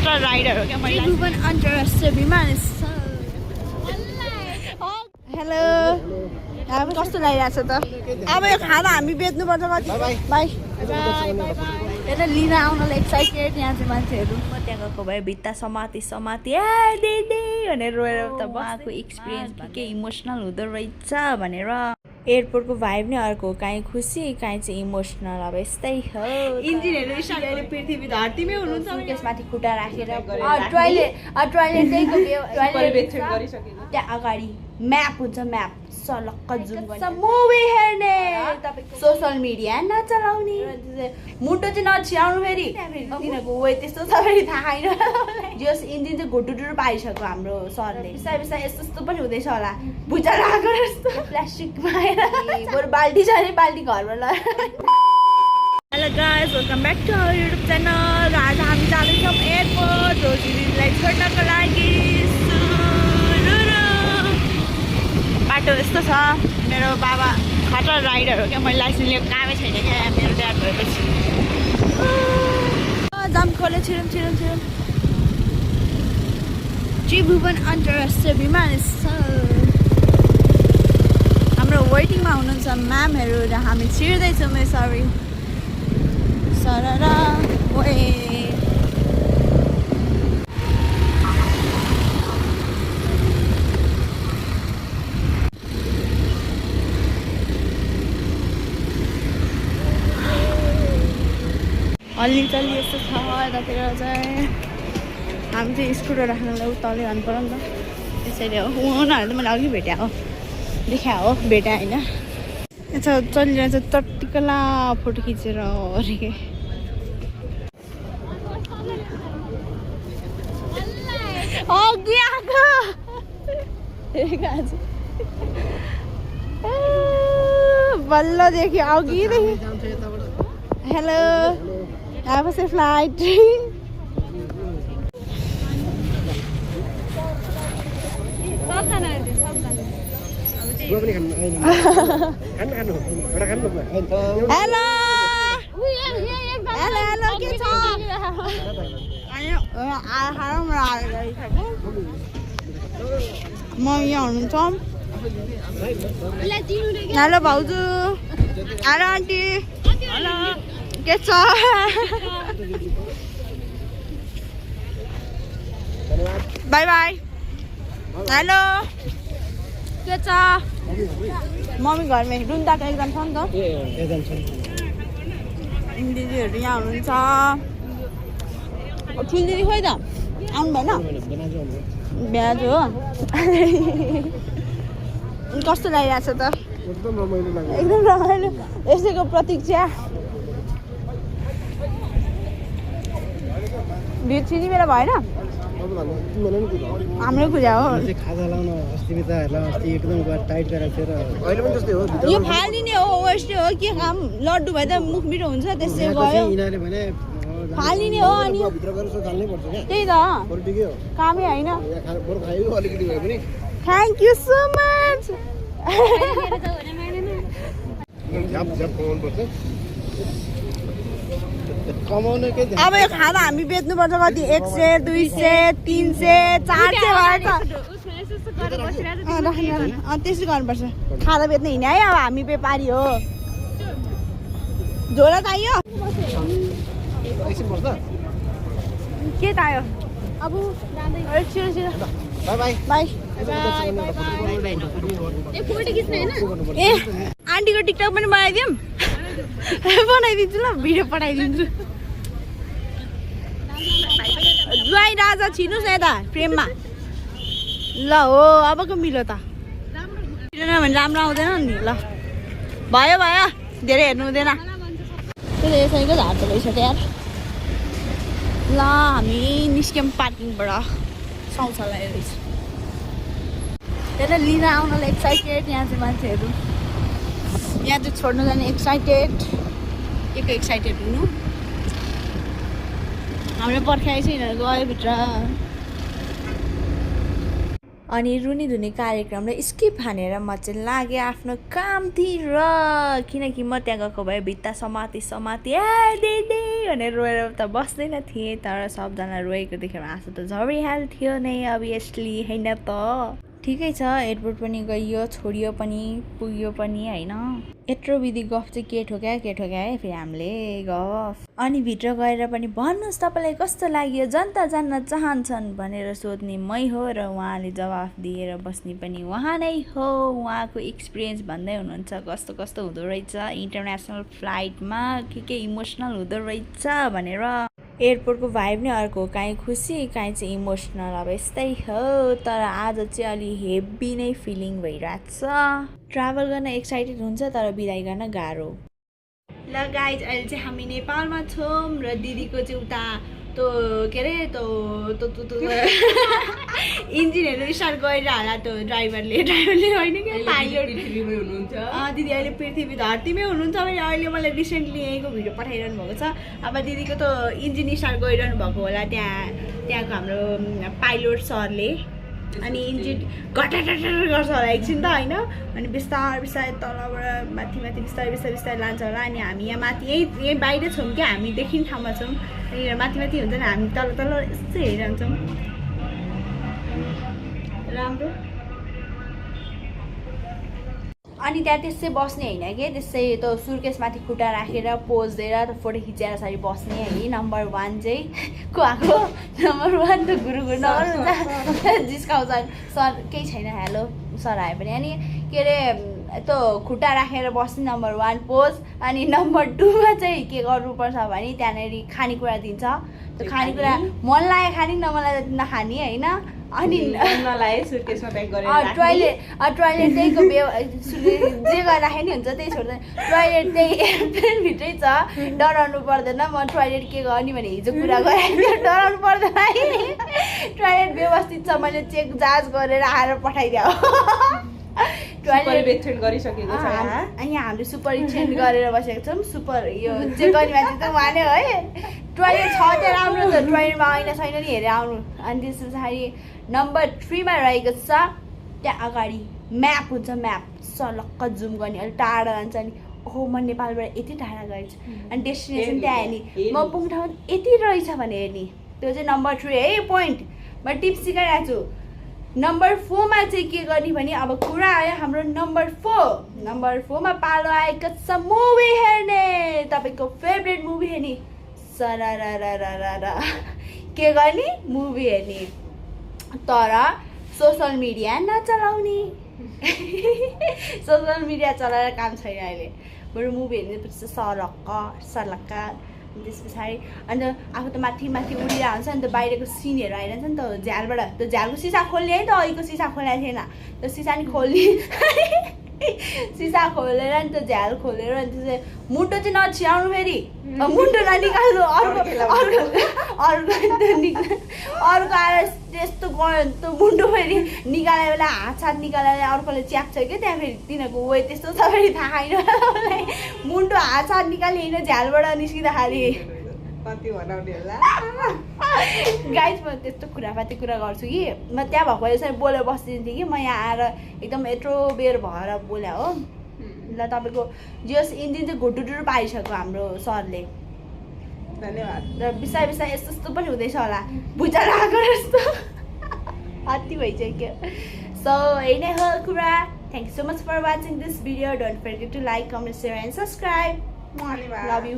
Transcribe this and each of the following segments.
खतरा राइडर हो क्या मैले भुवन अन्तर्राष्ट्रिय विमानस्थल हेलो अब कस्तो लागिरहेछ त अब यो खाना हामी बेच्नुपर्छ कति बाई यता लिन आउनलाई एक्साइटेड यहाँ चाहिँ मान्छेहरू म त्यहाँ गएको भए भित्ता समाति ए दिदी भनेर रोएर त उहाँको एक्सपिरियन्स के इमोसनल हुँदो रहेछ भनेर एयरपोर्टको भाइब नै अर्को काहीँ खुसी काहीँ चाहिँ इमोसनल अब यस्तै हो इन्जिनहरू अहिले पृथ्वी धरतीमै हुनुहुन्छ त्यसमाथि खुट्टा राखेर टोयलेट त्यहाँ अगाडि म्याप हुन्छ म्याप सलक्क जुम गर्ने मुभी हेर्ने तपाईको सोशल मिडिया नचलाउने मुटो चाहिँ नछिराउनु फेरि तिनीहरूको वे त्यस्तो छ फेरि थाहा छैन जस इन्जिन चाहिँ घुटुटुरु पारिसक्यो हाम्रो सरले बिस्तारै बिस्तारै यस्तो यस्तो पनि हुँदैछ होला भुजा राखेर जस्तो प्लास्टिकमा आएर बरु बाल्टी छ नि बाल्टी घरमा ल hello guys welcome back to our YouTube channel आज हामी जाँदैछौँ एयरपोर्ट रोजीलाई छोड्नको लागि बाटो यस्तो छ मेरो बाबा खतरा राइडर हो क्या मैले लाइसेन्स लिएको कामै छैन क्या मेरो ड्याड भएपछि जाम खोले छिरम त्रिभुवन अन्तर्राष्ट्रिय विमानस्थल हाम्रो वेटिङमा हुनुहुन्छ म्यामहरू र हामी छिर्दैछौँ सरी सररा ओए अलि चल्ली यस्तो छ यतातिर चाहिँ हामी चाहिँ स्कुटर राख्नलाई उताले जानु पर्यो नि त त्यसैले हो उनीहरू त मैले अघि भेटेँ हो देखा हो भेटेँ होइन यता चलिरहेको चाहिँ तट्टिकला फोटो खिचेर अरे अघि आएको बल्लदेखि अघिदेखि hello Have a safe flight. Hello. Hello के छ म यहाँ हुनुहुन्छ हेलो भाउजू हेलो आन्टी हेलो के छ बाई बाई हेलो के छ मम्मी घरमै रुन्दाको एक्जाम छ नि त दिदीहरू यहाँ हुनुहुन्छ ठुल दिदी खोइ त आउनु भएन ब्याज हो कस्तो लागिरहेछ त एकदम रमाइलो यसैको प्रतीक्षा भिड छिनी बेला भएन हाम्रो कुरा हो यो फालिने हो वेस्टै हो के काम लड्डु भए त मुख मिठो हुन्छ त्यसै गयो फालिने हो अनि त्यही त कामै होइन थ्याङ्क यू सो मच अब यो खाना हामी बेच्नुपर्छ कति 1 सेट 2 सेट 3 सेट 4 सेट त्यसै गर्नुपर्छ खाना बेच्ने हिँड्ने है अब हामी व्यापारी हो झोला चाहियो के चाहियो अब बाई ए आन्टीको टिकटक पनि बनाइदिउँ बनाइदिन्छु ल भिडियो पठाइदिन्छु ज्वाइँ राजा छिर्नुहोस् न यता फ्रेममा ल हो अबको मिलो त भने राम्रो आउँदैन नि ल भयो धेरै हेर्नु हुँदैन त्यो यसैको झार्दो रहेछ त यार ल हामी निस्क्यौँ पार्किङबाट शौचालय रहेछ त्यता लिन आउनलाई एक्साइटेड यहाँ चाहिँ मान्छेहरू यहाँ चाहिँ छोड्नु जाने एक्साइटेड के को एक्साइटेड हुनु हाम्रो पर्खाइ चाहिँ यिनीहरू गयो भित्र अनि रुनी धुनी कार्यक्रमलाई स्किप हानेर म चाहिँ लागेँ आफ्नो कामतिर किनकि म त्यहाँ गएको भए भित्ता समाती ए दिदी भनेर रोएर त बस्दैन थिएँ तर सबजना रोएको देखेर आँसु त झरिहाल्थ्यो नै अभियसली होइन त ठिकै छ एयरपोर्ट पनि गइयो छोडियो पनि पुग्यो पनि होइन यत्रो विधि गफ चाहिँ के ठोक्या है फेरि हामीले गफ अनि भित्र गएर पनि भन्नुहोस् तपाईँलाई कस्तो लाग्यो जनता जान्न चाहन्छन् भनेर सोध्ने मै हो र उहाँले जवाफ दिएर बस्ने पनि उहाँ नै हो उहाँको एक्सपिरियन्स भन्दै हुनुहुन्छ कस्तो कस्तो हुँदो रहेछ इन्टरनेसनल फ्लाइटमा के इमोसनल हुँदो रहेछ भनेर एयरपोर्टको भाइब नै अर्को काहीँ खुसी काहीँ चाहिँ इमोसनल अब यस्तै हो तर आज चाहिँ अलि हेभी नै फिलिङ भइरहेछ ट्राभल गर्न एक्साइटेड हुन्छ तर बिदाइ गर्न गाह्रो ल गाइज अहिले चाहिँ हामी नेपालमा छौँ र दिदीको चाहिँ उता के अरे इन्जिनहरू स्टार्ट गरेर होला ड्राइभरले होइन क्या पाइलट पृथ्वीमै हुनुहुन्छ दिदी अहिले पृथ्वी धरतीमै हुनुहुन्छ भने अहिले मलाई रिसेन्टली यहीँको भिडियो पठाइरहनु भएको छ अब दिदीको त इन्जिन स्टार्ट गरिरहनु भएको होला त्यहाँको हाम्रो पाइलट सरले अनि इन्जिन घटाटर गर्छ होला एकछिन त होइन अनि बिस्तारै तलबाट माथि बिस्तारै लान्छ होला अनि हामी यहाँ माथि यहीँ बाहिर छौँ क्या हामी देखिने ठाउँमा छौँ अनि माथि हुन्छ नि हामी तल यस्तो हेरिरहन्छौँ राम्रो अनि त्यहाँ त्यसै बस्ने होइन कि त्यसै त सुर्केसमाथि खुट्टा राखेर पोज दिएर त फोटो खिचेर यसरी बस्ने है नम्बर 1 चाहिँ को आएको नम्बर 1 त गुरु नगर्नु जिस्काउँछ सर केही छैन हेलो सर आयो पनि अनि के अरे त्यो खुट्टा राखेर बस्ने नम्बर 1 पोज अनि नम्बर 2 मा चाहिँ के गर्नुपर्छ भने त्यहाँनिर खानेकुरा दिन्छ त्यो खानेकुरा मन लाग्यो खाने नमन लाग्यो नखाने होइन अनि नलागे सुटकेसमा प्याक गरेर टोयलेट त्यहीको जे गरेर राखे नि हुन्छ त्यही छोड्दैन टोयलेट त्यही एयरप्लेनभित्रै छ डराउनु पर्दैन म टोयलेट के गर्ने भने हिजो कुरा गरेँ डराउनु पर्दैन टोयलेट व्यवस्थित छ मैले चेक जाँच गरेर आएर पठाइदिएँ पर्यवेक्षण गरिसकेको छ अनि हामीले सुपर एक्सचेन्ज गरेर बसेको छौँ सुपर यो चेक गर्ने मान्छे त उहाँ नै है टोयलेट छ त्यहाँ राम्रो छ टोयलेटमा ऐना छैन नि हेरेर आउनु अनि त्यस पछाडि नम्बर 3 मा रहेको छ त्यहाँ अगाडि म्याप हुन्छ म्याप सलक्क जुम गर्ने अलिक टाढा जान्छ नि ओहो म नेपालबाट यति टाढा गएछु अनि डेस्टिनेसन त्यहाँ हेर्ने म पुग्ने ठाउँ यति रहेछ भने हेर्ने त्यो चाहिँ नम्बर 3 है पोइन्ट म टिप्स सिकाइरहेको छु नम्बर 4 मा चाहिँ के गर्ने भने अब कुरा आयो हाम्रो नम्बर 4 मा पालो आएको छ मुभी हेर्ने तपाईँको फेभरेट मुभी हेर्ने सरररररर के गर्ने मुभी हेर्ने तर सोसल मिडिया नचलाउने सोसल मिडिया चलाएर काम छैन अहिले बरु मुभी हेर्ने सलक्क त्यस पछाडि अन्त आफू त माथि उडिरहेको हुन्छ नि त बाहिरको सिनहरू आइरहन्छ नि त झ्यालबाट त्यो झ्यालको सिसा खोल्ने है त अहिलेको सिसा खोलेको थिएन त्यो सिसा नि खोल्ने सिसा खोलेर नि त झ्याल खोलेर अनि त्यो चाहिँ मुन्टो चाहिँ नछ्याउनु फेरि मुन्टो ननिकाल्नु अर्को आएर त्यस्तो गयो त्यो मुन्टो फेरि निकाल्ने बेला हात निकालेर अर्कोले च्याप्छ क्या त्यहाँ फेरि तिनीहरूको वे त्यस्तो छ फेरि थाहा छैन मुन्टो हात निकाल्ने होइन झ्यालबाट निस्किँदाखेरि गाइज म त्यस्तो खुरापाती कुरा गर्छु कि म त्यहाँ भएको यसरी बोलेर बस्दिन्थेँ कि म यहाँ आएर एकदम यत्रो बेर भएर बोले हो ल तपाईँको जस इन्जिन चाहिँ घुटुटुरु पारिसक्यो हाम्रो सरले धन्यवाद र बिस्तारै यस्तो पनि हुँदैछ होला बुझा लागेको जस्तो अति भइसक्यो सो यही नै हो कुरा thank you so much for watching this video don't forget to like comment share and subscribe love you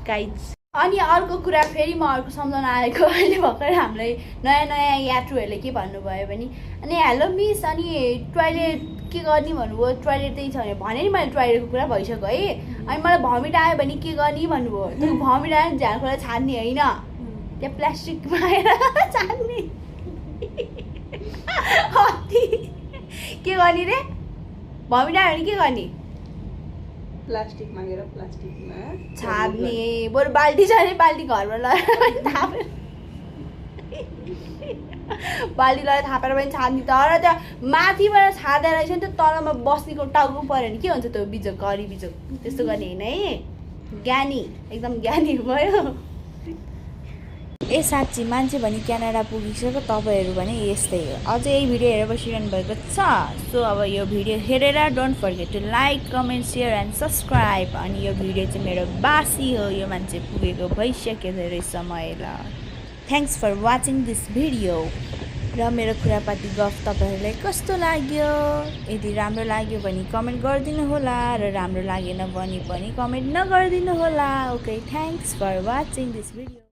guys अनि अर्को कुरा फेरि म अर्को सम्झना आएको अहिले भर्खर हामीलाई नयाँ यात्रुहरूले के भन्नुभयो भने अनि हेलो मिस अनि टोयलेट के गर्ने भन्नुभयो टोयलेट त्यही छ भने नि मैले टोयलेटको कुरा भइसक्यो है अनि मलाई भमिट आयो भने के गर्ने भन्नुभयो त्यो भमिट आयो भने झ्याल खोला छान्ने होइन त्यहाँ प्लास्टिकमा आएर छान्ने के गर्ने रे भमिट आयो भने के गर्ने प्लास्टिक मागेर प्लास्टिकमा छाप्ने बरु बाल्टी छ भने बाल्टी घरमा लगाएर थापेर बाल्टी लगाएर थापेर पनि छाप्ने तर त्यो माथिबाट छाड्दा रहेछ नि त्यो तलमा बस्नेको टाउको पऱ्यो भने के हुन्छ त्यो बिजोक गरी बिजोक त्यस्तो गर्ने होइन है ज्ञानी एकदम ज्ञानी भयो ए साँच्ची मान्छे भने क्यानाडा पुगिसक्यो, तपाईँहरू भने यस्तै हो। अझै यही भिडियो हेरेर बसिरहनु भएको छ। सो अब यो भिडियो हेरेर don't forget to like comment share and subscribe. अनि यो भिडियो चाहिँ मेरो बासी हो, यो मान्छे पुगेको भइसक्यो धेरै समय ल। Thanks for watching this video. र मेरो खुरापाती गफ तपाईँहरूलाई कस्तो लाग्यो? यदि राम्रो लाग्यो भने कमेन्ट गरिदिनु होला, र राम्रो लागेन भने पनि कमेन्ट नगरिदिनु होला। Okay, thanks for watching this video.